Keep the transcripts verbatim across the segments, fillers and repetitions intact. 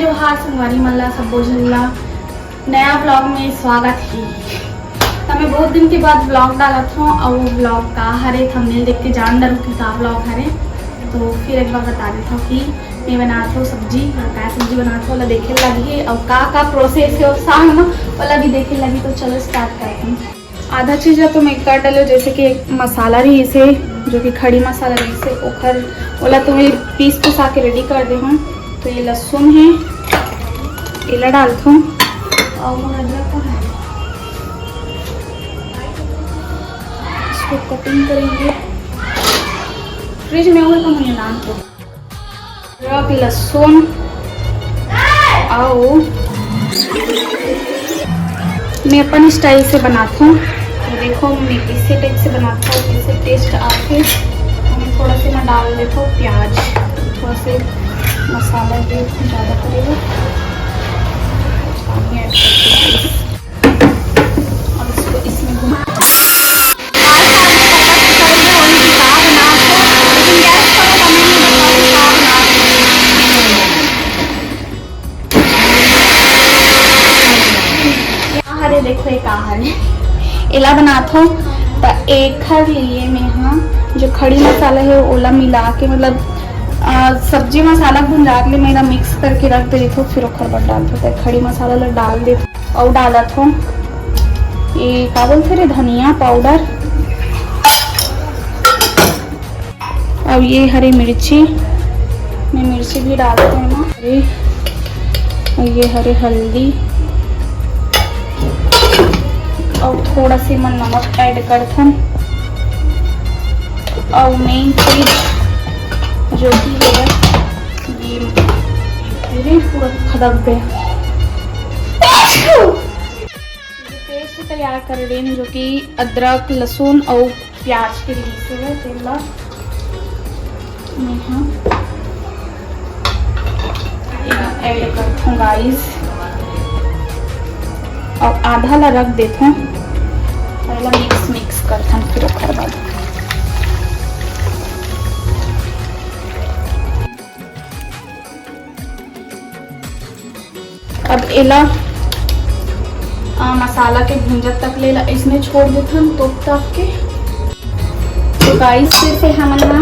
जोहार संगवारी मन ला, सब्बो झन ला नया vlog में स्वागत हे। त मैं बहुत दिन के बाद vlog डालत हूँ, और वो vlog का हरे, thumbnail देख के जान डरू कि का vlog हरे। तो फिर एक बार बता देता हूँ कि मैं बनात हूँ सब्जी, और का सब्जी बनात हूँ, ओला देखे लगही, और का का process है और साग में, ओला भी देखे लगही। तो चलो start करते हैं। आधा चीज ला तो मैं कर डालो, जैसे कि एक मसाला रहिस हे, जो कि खड़ी मसाला रहिस हे, ओखर, ओला तो मैं पीस पिसा के ready कर दे हूँ। तो ये लहसुन है, एला डालत हूँ, और वो अदरक का है, इसको cutting करेंगे। Fridge में होगा तो मैं नाम तो अदरक, लहसुन, आओ, मैं अपन style से बनात हूँ। तो देखो, मैं इसे type से बनात हूँ, इसे taste आथे। मैं थोड़ा से ना डाल देता हूँ प्याज, थोड़ा से मसाला ये ज़्यादा पड़ेगा। पानी add करके, guys, और इसको इसमें घुमा। अरे देखो, ये का हरे, एला बनात हो, त एखर लिए मैं हा जो खड़ी मसाला है, ओला मिला के, मतलब, अ, सब्जी मसाला भुंजात ले मैं एला mix करके रख दे रही थो, फिर ओखर बाद डाल दो। त खड़ी मसाला ला डाल दे, अउ डालत हो ये का बोलथे रे, धनिया powder। अब ये हरी मिर्ची, मैं मिर्ची भी डालते हैं ना। अरे, और ये हरे हल्दी, और थोड़ा सी मैं नमक add करथन। और main चीज जो कि है ये, अरे, पूरा खदक गया। जो paste तैयार करे रहे हैं, जो कि अदरक, लहसुन और प्याज के लिए से है, तेल ला मैं हा add करथूं, guys, और आधा ला रख देथूं, पहला mix mix करथन, फिर ओकर बाद अब एला, आ, मसाला के भूंजत तक ले ला इसमें छोड़ देथन तोप ताप के। तो guys, फिर से हमन ना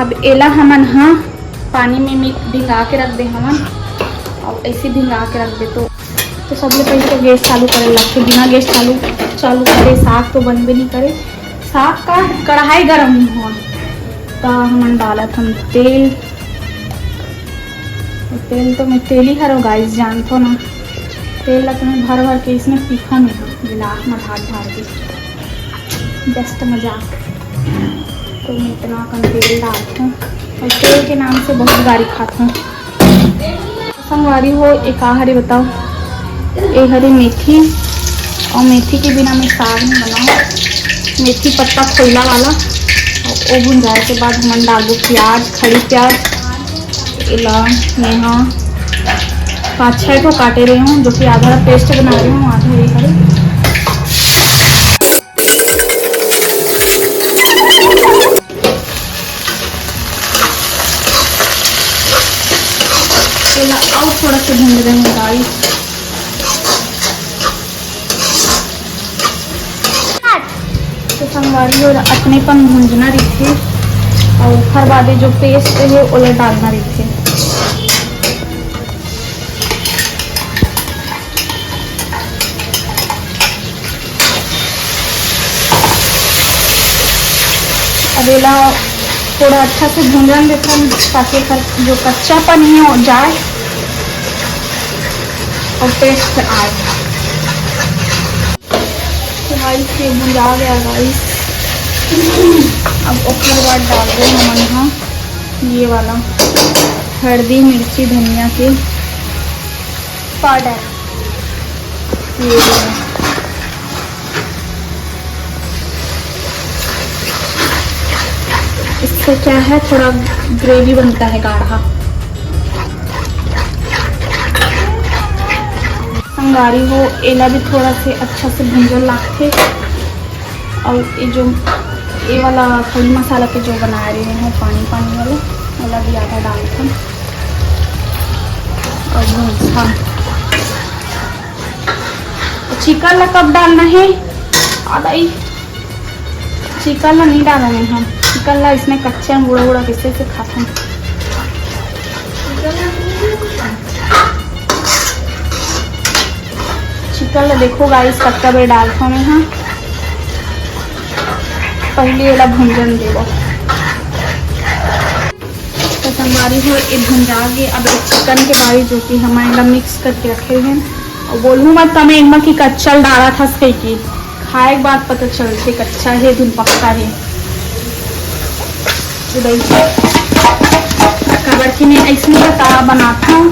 अब एला हमन हा पानी में मि-, भिंगा के रख दे हमन, और ऐसे भिंगा के रख दे तो तो सबले पहिले तो गैस चालू करे लगथे, बिना गैस चालू, चालू करे साग तो बनबे नहीं करे। साग का कढ़ाई गरम हो, त हमन डालत हन तेल। तेल तो मैं तेल ही हरो guys, जानथो ना, तेल ला तो मैं भर भर के इसमें पीखा नहीं हूँ, गिलास में ढार ढार के, just मजाक। तो मैं इतना कम तेल डालत हूँ और तेल के नाम से बहुत गारी खात हूँ। संगवारी हो, ए का हरे बताओ? ए हरे मेथी, और मेथी के बिना मैं साग नहीं बनाऊँ। मेथी पत्ता खोइला वाला, और वो भुंजाए के बाद हमन डालबो प्याज, खड़ी प्याज। एला मैं हा पाँच छः ठो काटे रहे हूँ, जो कि आधा paste बना रहे हूँ, आधा ये हरे। तेला अउ थोड़ा सा भूंज रहे हैं guys। तो संगवारी हो, अतने पन भूंजना रहिथे, और ओखर बादे जो paste है, ओला डालना रहिथे। अब एला थोड़ा अच्छा से भूंजन देथन, ताकि एकर जो कच्चापन है, वो जाए और taste आए। तो guys, ये भुंजा गया guys। अब ओकर बाद डालबो हमन हा ये वाला हल्दी, मिर्ची, धनिया के powder। ये वाला। इससे क्या है, थोड़ा gravy बनता है गाढ़ा। संगवारी हो, एला भी थोड़ा से अच्छा से भूंजल लागथे। अउ ये जो, ये वाला कड़ी मसाला के जो बना रहे हैं पानी पानी वाला, वाला भी आधा डालथन। अउ भूंजथन। चिकन ला कब डालना है? आधा ही। चिकन ला नहीं डालना है हम। चिकन ला इसमें कच्चा मुड़ा उड़ा कैसे से खाथन। चिकन ला देखो गाइस, कतका बेर डालथन मैं हा। पहले एला भूंजन देबो। तो संगवारी हो, ये भुंजा के अब एक चिकन के बारी जो कि हम एला मिक्स करके रखे हैं। और बोलूँ मत कमेंट में कि कच्चा डाला था सही की, खाए के बाद पता चलथे कच्चा है धुन पक्का है। तो भाई, काबर कि मैं ऐसे बता बनाता हूँ,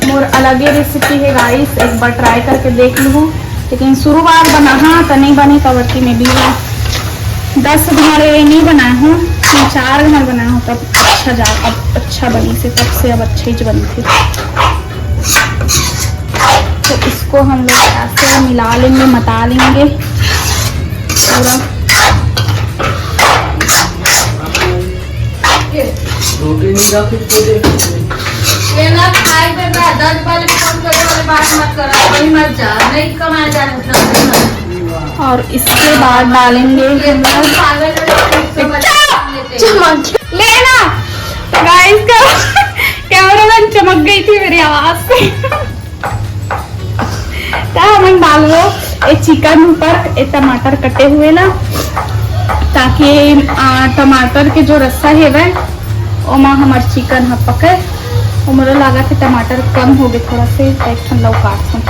मोर अलगे रेसिपी है गाइस, एक बार ट्राई करके देख लूँ। लेकिन शुरुआत बना हाँ तो नहीं बने, काबर कि मैं भी दस घंटे नहीं बनाया हूँ, तीन चार घंटे बनाया हूँ, तब अच्छा जा, अब अच्छा बनी से, तब से अब अच्छे ही बनते। तो इसको हम लोग ऐसे मिला लेंगे, मता लेंगे पूरा। रोटी नहीं खा फिर तो दे। ये ना खाए पे बा-, दस बार भी कम करे वाले बात मत करो, वही मत जा, नहीं कमाए जा रहे हैं। और इसके बाद डालेंगे ये हम लोग पागल है, सब बच्चे लेते हैं। चमक लेना। गाइस का कैमरामैन चमक गई थी मेरी आवाज से। त हमन डालबो ए चिकन ऊपर ए टमाटर कटे हुए ला, ताकि, आ, टमाटर के जो रस्सा हेवय ओमा हमर चिकन ह पके। मोला लागत हे टमाटर कम हो गए थोड़ा से, त एक ठन लौकात हन।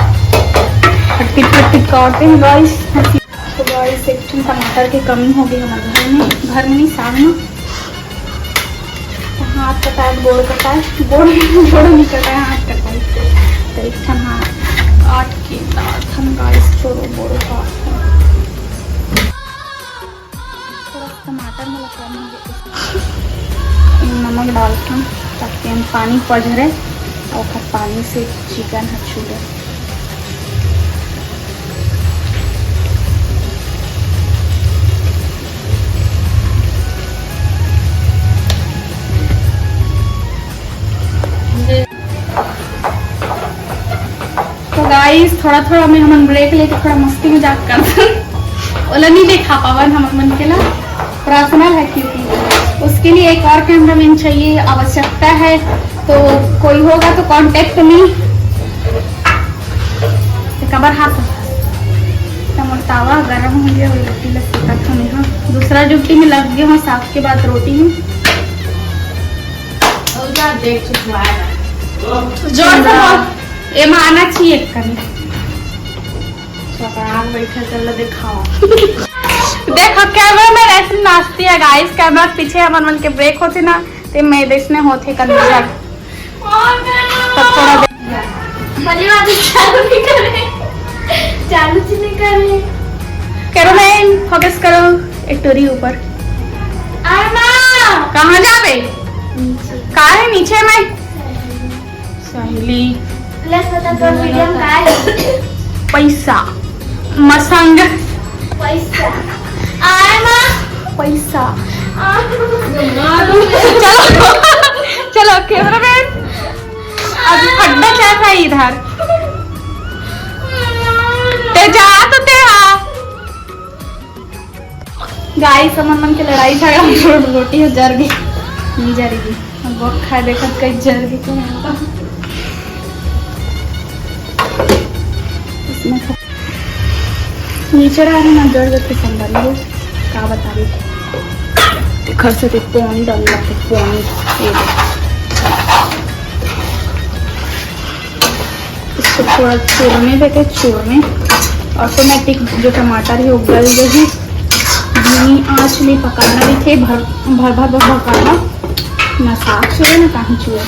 फटकिट फटकिट काटते हैं गाइस। तो गाइस एक ठन टमाटर के कमी हो गई हमर घर में, घर में नहीं साग में। हाथ कटाए, गोड़ कटाए, गोड़, गोड़ नहीं कटाए, हाथ कटाए। तो एक ठन हाथ काट के डालथन गाइस, छोड़ो, गोड़ काट। थोड़ा सा टमाटर मोला कम हो गया। नमक डालथन ताकि हम पानी पझरे और ओखर पानी से चिकन ह छूटे। तो गाइस, थोड़ा थोड़ा में हमन ब्रेक लेके थोड़ा मस्ती मजाक करथन। ओला नहीं दिखा पावन हमन मन के ला, पर्सनल है, क्योंकि उसके लिए एक और कैमरामैन चाहिए, आवश्यकता है। तो कोई होगा तो कॉन्टेक्ट मी। तो कबर हाथ तो मोर तावा गरम हो गया, वही रोटी ला सेकत हूँ मैं। हाँ, दूसरा ड्यूटी में लग गया हूँ, साग के बाद रोटी में। और क्या देख चुकवा है? जोर से बोल। एमा आना चाहिए कभी। चपराक बैठे, चल दिखाओ। देखो, कैमरा में ऐसे नाचती है गाइस, कैमरा के पीछे हमन मन के ब्रेक होते ना, ते मैं देश में होते कन्वर्ट। तो थोड़ा देर पहली बात तो चालू नहीं करे, चालू जी नहीं करे। कैमरामैन फोकस करो एक टोरी ऊपर। आय माँ। कहाँ जाबे? नीचे। काहे नीचे में? सहेली। प्लस बता, तोर मीडियम का है? पैसा। मसंग। पैसा। आय माँ। पैसा। आ। चलो, चलो, कैमरामैन। अभी फड्डा चल रहा है इधर। ते जा तो ते आ। गाइस, हमन मन के लड़ाई झगड़ा में रो-, रोटी ह जर गे, नहीं जरेगी। हम बहुत खाए देखत कई जर गे तो। इसमें ख-, नीचे रहा है ना, जर जर के संभाल लो, का बता रही। घर से तो पानी डाल लगते, पानी, ये दे। इसको थोड़ा चूरने देते, चूरने। ऑटोमेटिक जो टमाटर है वो गल जाही। धीमी आंच में पकाना रहिथे, भर भर भर भर पकाना। ना साग चूरे ना कहीं चूरे।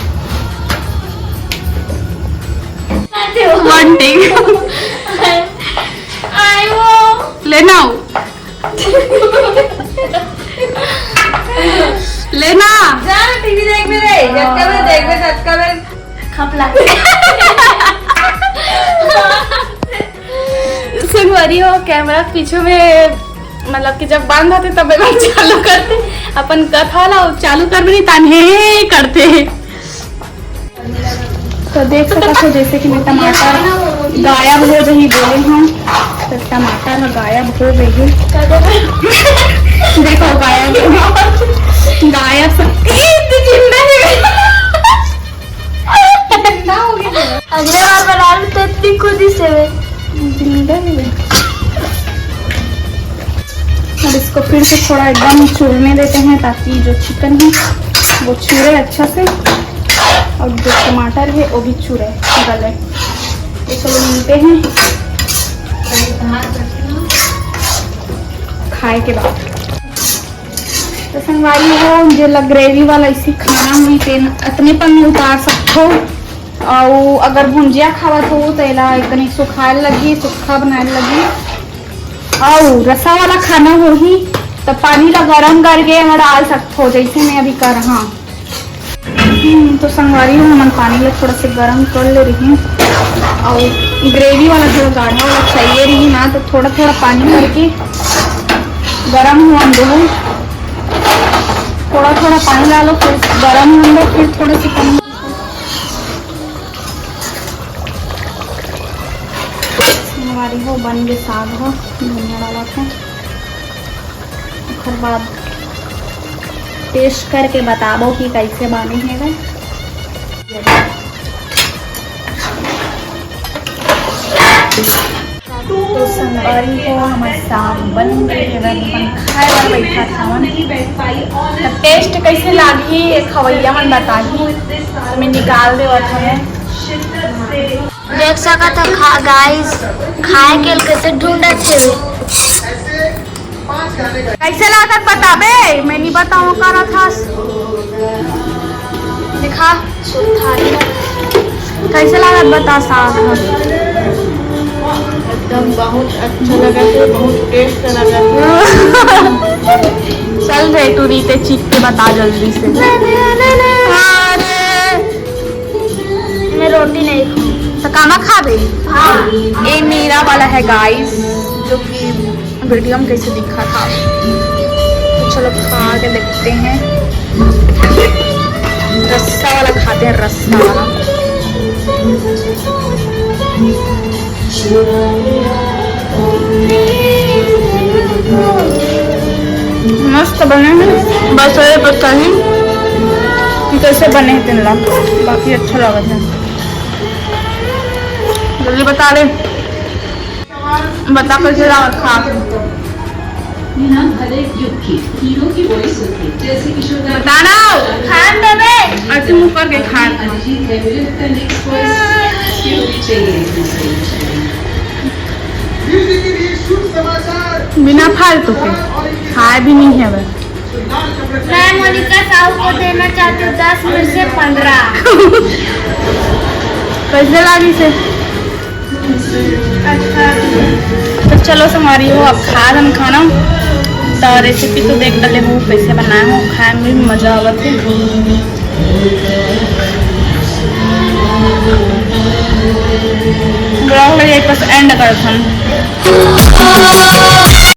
वन टेक। लेना हो। लेना। जा टीवी देख मेरे, जब का मैं देख में, जब का मैं खपला। संगवारी हो, कैमरा के पीछे में मतलब कि जब बंद होथे तब एकदम चालू करथे, अपन कथा ला चालू करबे नहीं ताने करथे। तो देख सकत हो, जैसे कि मैं टमाटर गायब हो जही बोले हूँ, तो टमाटर ह गायब हो गई है। देखो, गायब हो, गायब सब, ए, तो जिंदा है। जिंदा हो गया। अगले बार बना लूँ तो इतनी खुशी से। जिंदा है। अब इसको फिर से थोड़ा एकदम चूरने देते हैं, ताकि जो चिकन है वो चूरे अच्छा से, और जो टमाटर है वो भी चूरे, गले। तो चलो, मिलते हैं खाए के बाद। तो संगवारी हो, जे ला ग्रेवी वाला इसी खाना हुई, तेन अतने पन में उतार सकथो। अउ अगर भुंजिया खावत हो, तो एला एकनी सुखाए लगी, सुक्खा बनाए लगी। अउ रसा वाला खाना होही, तो पानी ला गरम करके एमा डाल सकथो, जैसे मैं अभी करहा। हम्म, तो संगवारी हो, हमन पानी ला थोड़ा से गरम कर ले रही। अउ ग्रेवी वाला, थोड़ा गाढ़ा वाला चाहिए रही ना, तो थोड़ा थोड़ा पानी करके गरम होन दो। थोड़ा थोड़ा पानी डालो, फिर गरम होन दो, फिर थोड़ा से पानी। संगवारी हो, बन के साग हो, धनिया डाला था। ओकर बाद टेस्ट करके बताबो कि कैसे बने हे। तो संगवारी हो, हमर साग बन गए हे, अब अपन खाए बर बैठा था। तो टेस्ट कैसे लागही, ये खवैया मन बताही। तो मैं निकाल देवत हूँ। देख सकत हो खा-, गाइस, खाए के लिए कैसे ढूंढत हे। कैसे लागत बताबे? मैं नहीं बताऊँ, करत हस। दिखा, सुथारी। कैसे लागत बता साग ह? एकदम बहुत अच्छा लगा थे, बहुत टेस्ट लगा थे। चल रे टूरी, ते चीख के बता जल्दी से। अरे, मैं रोटी नहीं खाऊँ। तो कामा खाबे? हाँ। ए मेरा वाला है गाइस, जो कि वीडियो में कैसे दिखा था। तो चलो खा के देखते हैं, रस्सा वाला खाते हैं, रस्सा वाला। मस्त बने हैं, बस ये पता नहीं कि कैसे बने हैं, तीन लाख बाकी अच्छा लगा था। जल्दी बता दे। बता कैसे लागत खा के। बिना भले युग की हीरो की वॉइस सुनती जैसे किशोर दा। बता ना, खान देबे। अच्छे मुंह करके खान। अरिजीत है, मुझे लगता है नेक्स्ट वॉइस इसकी होनी चाहिए। बिना फालतू के खाए भी नहीं है बस। मैं मोनिका साहू को देना चाहती हूँ दस में से पन्द्रह। कैसे लागी से? अच्छा। तो चलो संगवारी हो, अब खा हम खाना। तो रेसिपी तो देख डले हो, कैसे बनाए हो, खाए में भी मजा आवत है। ब्लॉग लगे एक बस एंड करत हम।